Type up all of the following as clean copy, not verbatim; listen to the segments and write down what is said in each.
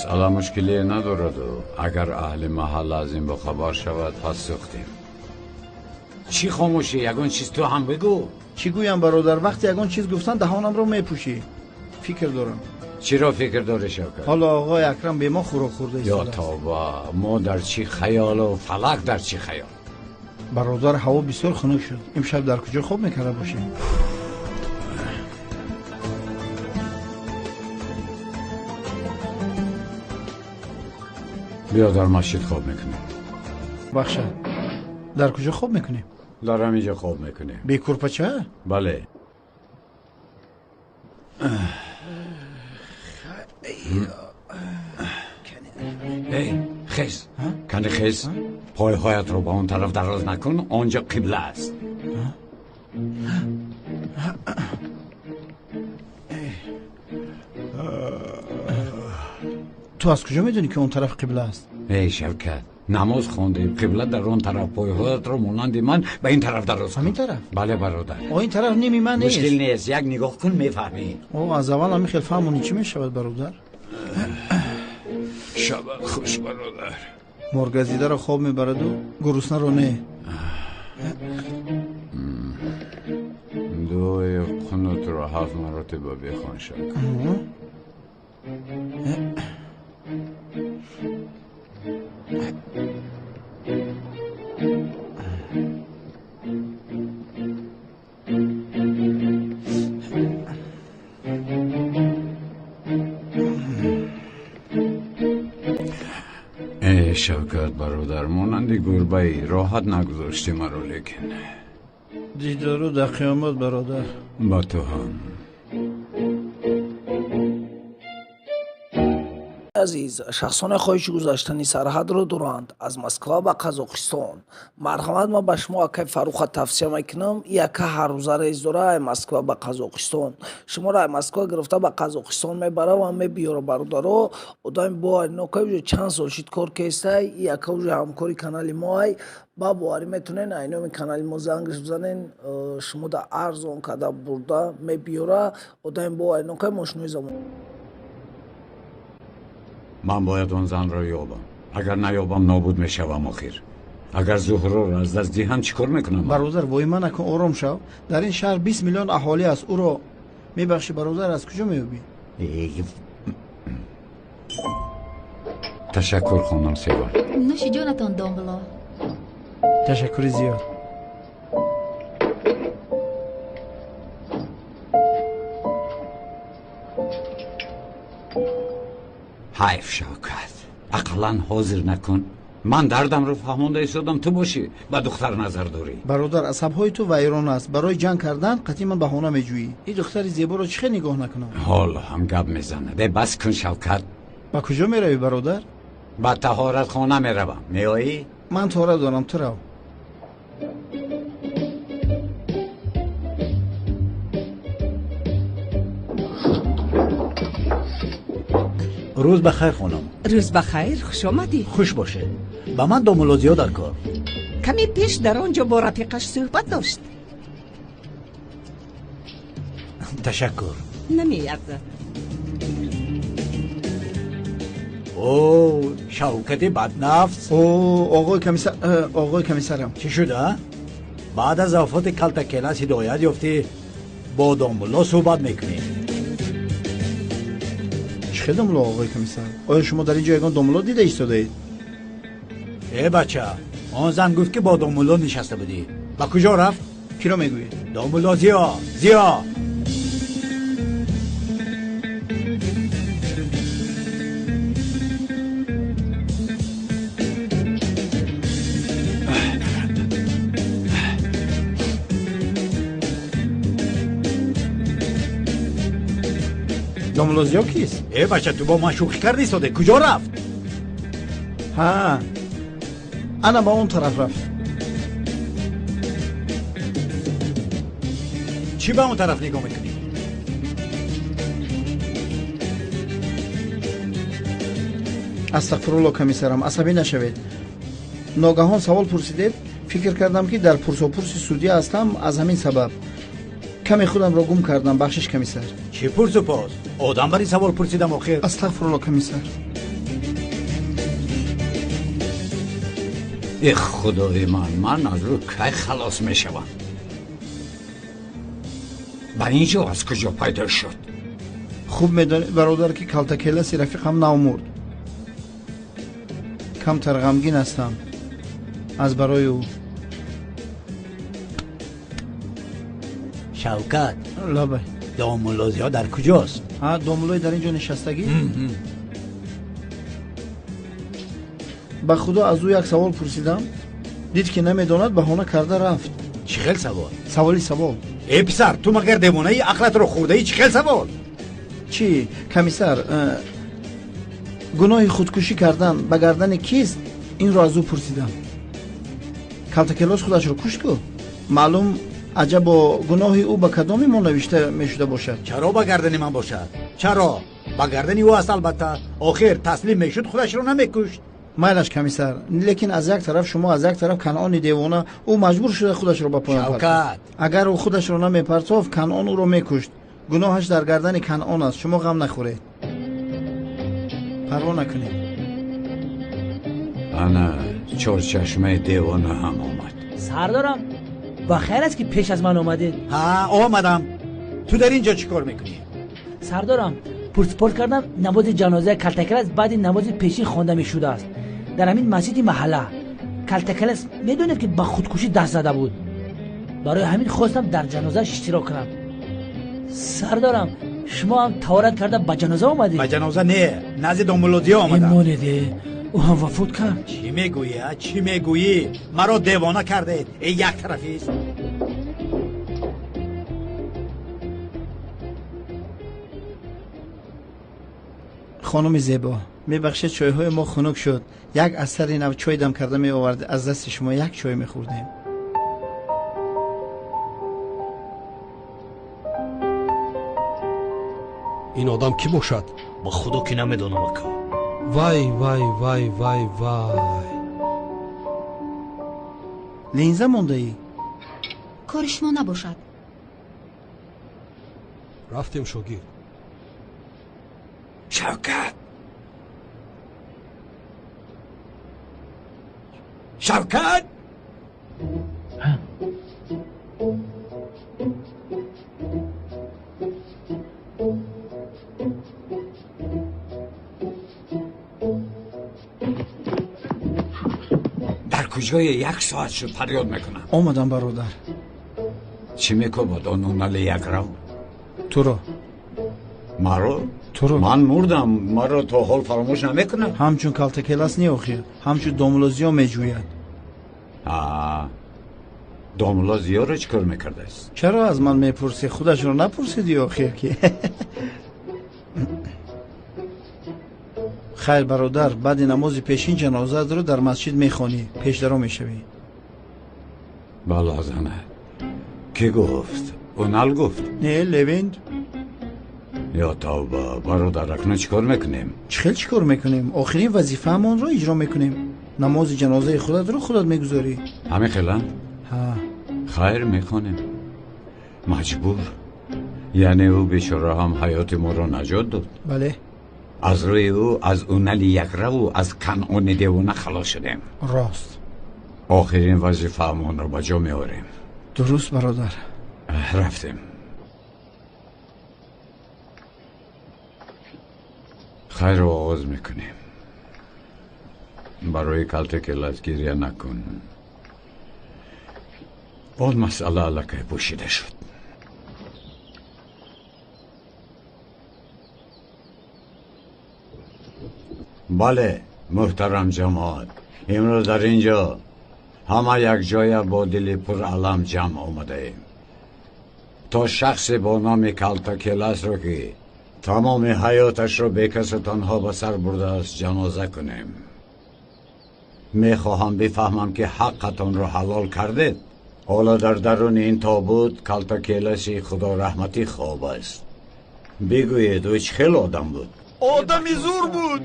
Масъала мушкилие надораду агар аҳли маҳалла аз ин бохабар шавад, пас сӯхтем. Чӣ хомӯшӣ? Ягон чиз ту ҳам бигӯ. Чӣ гӯям, бародар? Вақте ягон чиз гуфтан, даҳонамро мепӯшӣ. Фикр дорам. Чиро фикр дорӣ, Шавкат? Ҳоло оғои Акрам бе мо хӯрок хӯрда Ё истодааст. тавба, мо дар чӣ хаёлу фалак дар чӣ хаёл. Бародар, ҳаво бисёр хунук шуд. Имшаб дар куҷо хоб мекарда бошем? Биё, дар масҷид хоб мекунем. Бахшад, дар куҷо хоб мекунем? Дар ҳамин ҷо хоб мекунем. Бе курпача? Бале. Эй, хез, кани хез, пойҳоятро ба он тараф дароз накун, он ҷо қибла аст. Ту аз куҷо медонӣ, ки он тараф қибла аст? Эй Шавкат, намоз хондем, қибла дар он тараф. Пойҳоятро монанди ман ба ин тараф дароз кун. Ҳамин тараф? Бале, бародар. О, ин тараф ними ман нест. Мушкил нест, як нигоҳ кун, мефаҳмӣ. О, аз аввал ҳамин хел фаҳмонӣ, чӣ мешавад, бародар? Шабат хуш, бародар. Моргазидаро хоб мебараду гуруснаро не. Дуои қунутро ҳафт маротиба бихон, Шавкат. Эй Шавкат, бародар, монанди гурбаи роҳат нагузошти маро, лекин Дидору дар қиёмат, бародар. Ба ту ҳам. Азиз, шахсоне хоҳиши гузаштани сарҳадро доранд аз Москва ба Қазоқистон, марҳамат, ман ба шумо акай Фарруха тавсия мекунам. И ака ҳаррӯза рейс дора ай Москва ба Қазоқистон. Шуморо ай Москва гирифта ба Қазоқистон мебара ва мебиёра. Бародаро, одами боаринока, уже чанд сол шид кор кестай. И ака уже ҳамкори канали мо ай. Ба боварӣ метонен ай номи канали мо зангш бизанен, шумо да арзон карда бурда мебиёра. Одами боаринока, мошинои замон. Ман бояд он занро ёбам. Агар наёбам, нобуд мешавам. Охир агар Зуҳроро аз даст диҳам, чӣ кор мекунам? Бародар, воима накун, ором шав. Дар ин шаҳр 20 миллион аҳолӣ аст. Ӯро, мебахшӣ, бародар, аз куҷо меёбӣ? Ташаккур, хонум Сева. Нӯши ҷонатон, домулло. Ташаккури зиёд. Ҳайф, Шавкат, ақаллан ҳозир накун. Ман дардамро фаҳмонда истодам, ту бошӣ, ба духтар назар дорӣ. Бародар, асабҳои ту вайрон аст. Барои ҷанг кардан қатъи ман баҳона меҷӯӣ. Ин духтари зеборо чӣ хел нигоҳ накунам? Ҳоло ҳам гап мезанад. Э, бас кун, Шавкат. Ба куҷо меравӣ, бародар? Ба таҳоратхона меравам, меоӣ? Ман тора дорам, ту рав. Рӯз ба хайр, хонум. Рӯз ба хайр, хуш омадӣ. Хуш бошед. Ба ман домулло Зиё дар кор. Каме пеш дар он ҷо бо рафиқаш суҳбат дошт. Ташаккур. Намеарзад. О, Шавкати баднафс. О, оғои комиссар, оғои комиссарам. Чӣ шуда? Баъд аз вафоти калтакелас ҳидоят ёфтӣ, бо домулло суҳбат мекунӣ. Чӣ хел домулло, оғои комиссар? Оё шумо дар ин ҷо ягон домулло дида истодаед? Э, бача, он зан гуфт, ки бо домулло нишаста будӣ. Ба куҷо рафт? Киро мегӯед? Домулло Зиё, Зиё. Домулло Зиё кист? Э, бача, ту бо ман шӯхӣ карди истоде. Куҷо рафт? Ҳа, ана ба он тараф рафт. Чӣ ба он тараф нигоҳ мекунӣ? Астағфирулло, комиссарам, асабӣ нашавед. Ногаҳон савол пурсидед, фикр кардам, ки дар пурсопурси судя ҳастам. Аз ҳамин сабаб каме худамро гум кардам. Бахшиш, комиссар. Чӣ пурсу пос? Одам бари савол пурсидам охир. Астағфирулло, комиссар. Э худои ман, ман аз ӯ кай халос мешавам? Ба ин ҷо аз куҷо пайдо шуд? Хуб медонед, бародар, ки Калтакеласи рафиқам нав мурд. Камтар ғамгин ҳастам аз барои ӯ. Шавкат. Лабай. Домулло Зиё дар куҷост? Ҳа, домуллои дар ин ҷо нишастагӣ? Ба худо, аз ӯ як савол пурсидам, дид ки намедонад, баҳона карда рафт. Чӣ хел савол? Саволи савол. Э писар, ту магар девонаи, ақлатро хӯрдаӣ? Чӣ хел савол? Чӣ, комиссар, гуноҳи худкушӣ кардан ба гардани кист? Инро аз ӯ пурсидам. Калтакелос худашро кушт ку, маълум аҷабо гуноҳи ӯ ба кадоми мо навишта мешуда бошад? Чаро ба гардани ман бошад? Чаро ба гардани ӯ аст? Албатта, охир таслим мешуд, худашро намекушт. Майлаш, комиссар, лекин аз як тараф шумо, аз як тараф Канъони девона. Ӯ маҷбур шуда худашро ба поён партофт. Шавкат. Агар ӯ худашро намепартофт, Канъон ӯро мекушт. Гуноҳаш дар гардани Канъон аст. Шумо ғам нахӯред, парво накунед. Ана чорчашмаи девона ҳам омад. Сардорам, ба хайр аст, ки пеш аз ман омадед? Ҳа, омадам. Ту дар ин ҷо чӣ кор мекунӣ? Сардорам, пурсупорт кардам, намози ҷанозаи Калтакелас баъди намози пешин хонда мешудааст дар ҳамин масҷиди маҳалла. Калтакелас, медонед, ки ба худкушӣ даст зада буд. Барои ҳамин хостам дар ҷанозааш иштирок кунам. Сардорам, шумо ҳам таҳорат карда ба ҷаноза омадед? Ба ҷаноза не, назди домулло Зиё омадам. Монед, ӯ ҳам вафот кард. Чӣ мегӯӣ, а? Чӣ мегӯӣ? Маро девона кардед, э як тарафист. Хонуми зебо, мебахшед, чойҳои мо хунук шуд. Як асари нав чой дам карда меовард, аз дасти шумо як чой мехӯрдем. Ин одам кӣ бошад? Ба худо, ки намедонам, ака. Вай, вай, вай, вай, вай! Линза мондаӣ? Кори шумо набошад. Рафтем, шогирд. Шавкат, Шавкат! Дар куҷое? Як соат шуд, фарёд мекунам. Омадам, бародар. Чӣ мекобад он унали якрав? Туро. Маро? Туро. Ман мурдам, маро то ҳол фаромӯш намекунад. Ҳамчун Калтакелас не, охир ҳамчун домулло Зиё меҷӯяд. Домулло Зиёро чӣ кор мекардааст? Чаро аз ман мепурсӣ? Худашро напурсидӣ охир ки? Хайр, бародар, баъди намози пешин ҷанозаатро дар масҷид мехонӣ, пешдаро мешавӣ. Балозана, кӣ гуфт? Унал гуфт? Не, Левент. Ё тавба! Бародар, акнун чӣ кор мекунем? Чӣ хел чӣ кор мекунем? Охирин вазифаамонро иҷро мекунем. Намози ҷанозаи худатро худат мегузорӣ. Ҳамин хела? Ҳа. Хайр, мехонем, маҷбур. Яъне ӯ бечора ҳам ҳаёти моро наҷот дод. Бале. Аз рӯи ӯ аз унали якраву аз Канъони девона халос шудем. Рост. Охирин вазифаамонро ба ҷо меорем. Дуруст, бародар. Рафтем. Хайру оғоз мекунем. Барои Калтакелас гиря накун, он масъала аллакай пӯшида шуд. Бале, муҳтарам ҷамоат, имрӯз дар ин ҷо ҳама якҷоя бо дили пуралам ҷамъ омадаем, то шахсе бо номи Калтакеласро, ки тамоми ҳаёташро бекасу танҳо ба сар бурдааст, ҷаноза кунем. Мехоҳам бифаҳмам, ки ҳаққатонро ҳалол кардед. Ҳоло дар даруни ин тобут Калтакеласи худораҳматӣ хоб аст. Бигӯед, ӯ чӣ хел одам буд? Одами зур буд.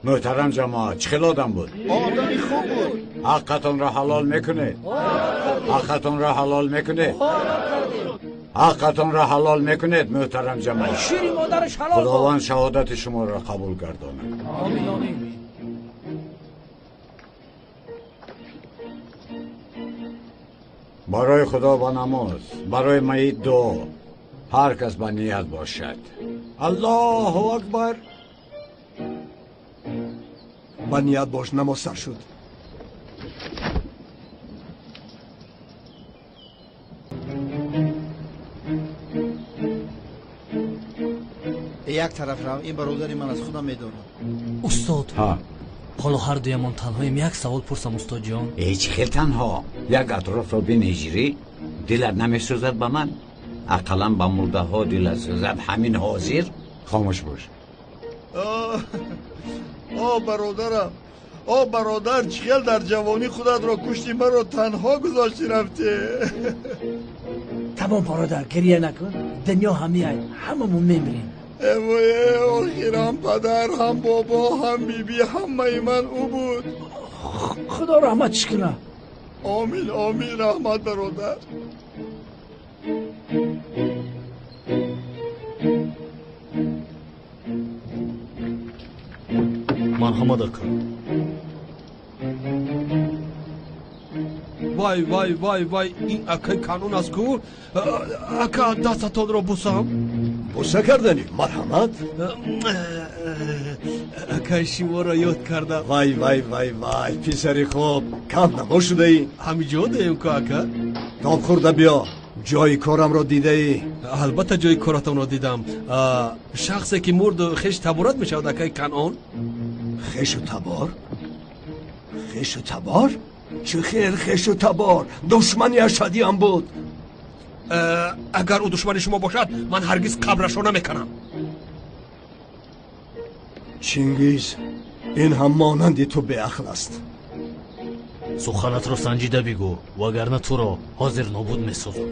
Муҳтарам ҷамоат, чӣ хел одам буд? Одами хуб буд. Ҳаққатонро ҳалол мекунед? Ҳаққатонро ҳалол мекунед? Ҳаққатонро ҳалол мекунед, муҳтарам ҷамоат? Шири модараш ҳалол бод. Худованд шаҳодати шуморо қабул гардонад. Омин, омин. Барои Худо ба намоз, барои майит дуо. Ҳар кас ба ният бошад. Аллоҳу акбар. Ба ният бош, намоз сар шуд. Як тараф рав, ин бародари ман аз худам медонам. Устод, ҳоло ҳар дуямон танҳоем, як савол пурсам, устодҷон. Ҳеҷ хел танҳо. Як атрофро бинеҷирӣ, дилат намесӯзад ба ман? Ақаллан ба мурдаҳо дилат сӯзад ҳамин ҳозир? Хомӯш бош. О бародарам, о бародар, чӣ хел дар ҷавонӣ худатро кушти, маро танҳо гузошти рафтӣ. Тамом бародар, гиря накун, дунё ҳамияй, ҳамамон мемирем. Эвое, охир ҳам падар, ҳам бобо, ҳам биби, ҳамаи ман ӯ буд. Худо раҳматш кунад. Омин, омин, раҳмат бародар. Марҳамат ака. Вай, вай, вай, вай, ин акаи Канъон аст ку? Ака, дастатонро бусам. Буса кардани, марҳамат. Акай, шуморо ёд кардам. Вай, вай, вай, вай, писари хуб, кам намо шудаӣ. Ҳамиҷо даем ку, ака? Тоб хӯрда биё. Ҷои корамро дидаӣ? Албатта ҷои коратонро дидам. Шахсе ки мурд хеш таборат мешавад, акаи Канъон? Хешу табор? Хешу табор? Чӣ хел хешу табор? Душмани ашадиам буд. Агар ӯ душмани шумо бошад, ман ҳаргиз қабрашро намеканам. Чингиз, ин ҳам монанди ту беақл аст. Суханатро санҷида бигӯ, вагарна туро ҳозир нобуд месозам.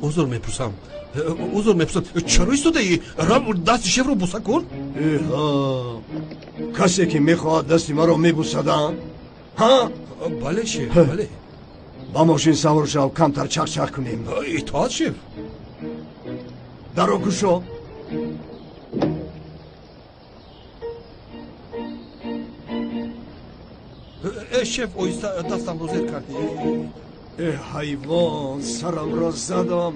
Узр мепурсам, узр мепурсам. Чаро истодаӣ? Рав, дасти шефро буса кун. Эҳа, касе ки мехоҳад дасти маро мебусадам? Ҳа? Бале, шеф, бале. Ба мошин савор шав, камтар чахчах кунем. Итоат, шеф. Даро кушо. Э, шеф, оҳиста, дастамро зер кардӣ. Э, ҳайвон, сарамро задам.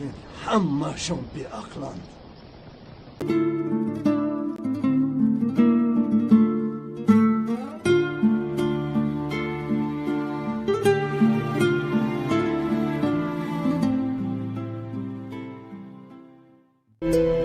Ин ҳамаашон беақланд.